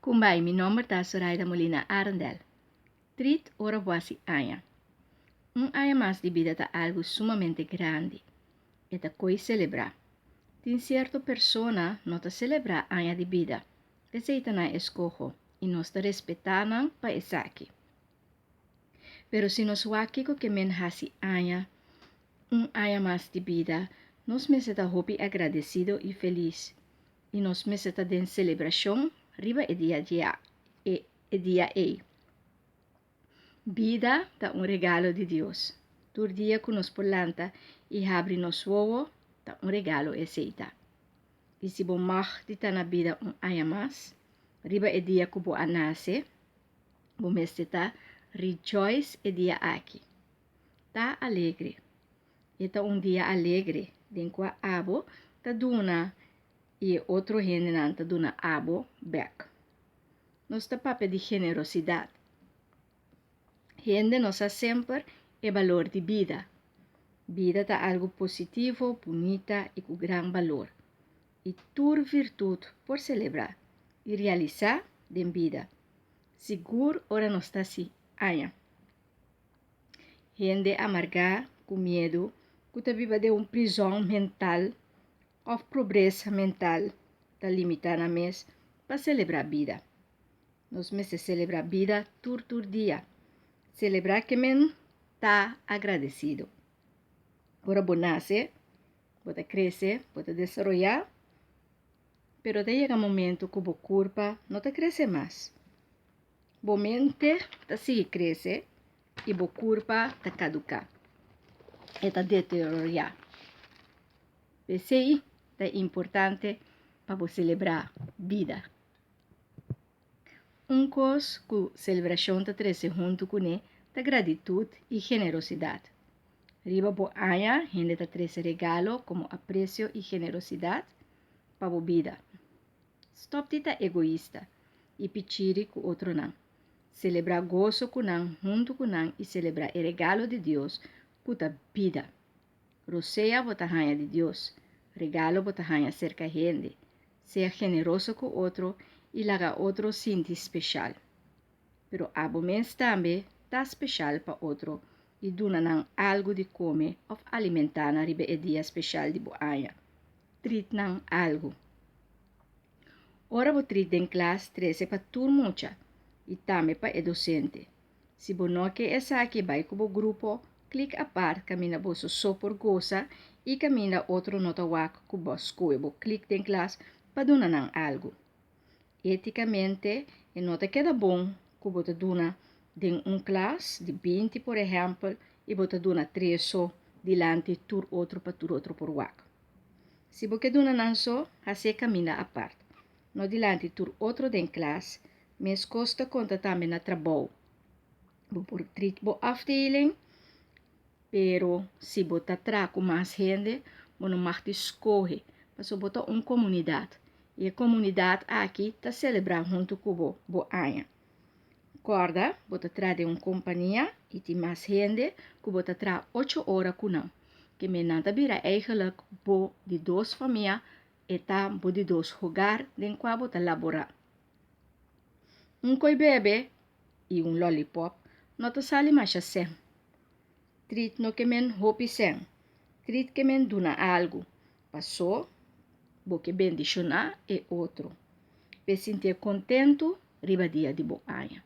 Kumbai, mi nomber ta Zoraida Molina Arendel. Treat ora bo hasi aña. Un aña mas di bida ta algu sumamente grandi. E ta koi selebrá. Tin sierto persona no ta selebrá aña di bida. Esei ta nan eskoho i nos ta respetá nan pa esaki. Pero si nos wak kiko ke men hasi aña, un aña mas di bida, nos mester ta hopi agradesido i felis. I nos mester ta den selebrashon riba e dia e e dia ei. Bida ta un regalo di Dios. Tur dia ku nos por lanta i habri nos wowo ta un regalo esei ta. I si bo mag di ta na bida un aña mas, riba e dia ku bo a nase, bo mester ta rejoice e dia aki. Ta alegre. E ta un dia alegre den kua abo ta duna i e otro hendenan ta duna abo bèk. Nos ta papia di generosidat. Hende no sa semper e balor di bida. Bida ta algu positivo, bunita i ku gran balor. I tur virtut por selebrá i realisá den bida, sigur ora nos ta hasi aña. Hende amargá ku miedu ku ta biba den un prizòn mental òf pobresa mental ta limitá nan mes pa selebrá bida. Nos mester selebrá bida tur tur dia. Selebrá ke men ta agradesido. Ora bo nase, bo ta krese, bo ta desaroyá, pero ta yega momento ku bo kurpa no ta krese mas. Bo mente ta sigui krese i bo kurpa ta kaduká, e ta deteriorá. P'esei ta importante pa bo selebrá bida. Un kos ku selebrashon ta trese huntu kuné ta gratitut i generosidat. Riba bo aña hende ta trese regalo komo apresio i generosidat pa bo bida. Stòp di ta egoista i pichiri ku otronan. Selebrá goso ku nan huntu ku nan i selebrá e regalo di Dios ku ta bida. Rosea bo ta haña di Dios, regalo bo ta haña serka hende. Sea generoso ku otro i laga otro sinti speshal. Pero abo mes tambe ta speshal pa otro i duna nan algu di kome òf alimentá nan riba e dia speshal di bo aña. Trit nan algu. Ora bo trit den klas trese pa tur mucha i tambe pa e dosente. Si bo no ke esaki bai ku bo grupo, klik apart kaminda boso so por gosa i kaminda otro no ta wak ku bo skohe bo klik den klas pa duna nan algu. Etikamente e no ta keda bon ku bo ta duna den un klas di 20 por ehèmpel i bo ta duna tres so dilanti tur otro pa tur otro por wak. Si bo ke duna nan so, hasié kaminda apart, no dilanti tur otro den klas. Meskos ta konta tambe na trabou. Bo por treat bo afdeling, pero si bo ta traha ku mas hende, bo no mag di skohe, pasobra bo ta un komunidat i e komunidat aki ta selebrá huntu ku bo bo aña. Kòrda, bo ta traha den un kompania i tin mas hende ku bo ta traha ocho ora ku nan. Ke men nan ta bira eigenlik bo di dos famia, e ta bo di dos hogar den kua bo ta laborá. Un koi bebe i un lollipop no ta sali masha sen. Trit no ke men hopi sen. Trit ke men duna algu, paso bo ke bendishoná e otro p'e sintié kontentu riba dia di bo aña.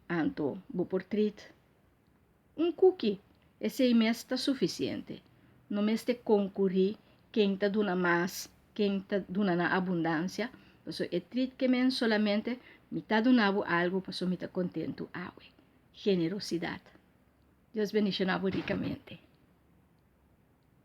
Anto bo por trit Un kuki, esei mes ta sufisiente. No mester konkurí ken ta duna mas, ken ta duna na abundansia, pasobra e trit ke men solamente mi ta duna bo algu pasobra mi ta kontentu awe. Generosidat. Dios bendishoná bo rikamente.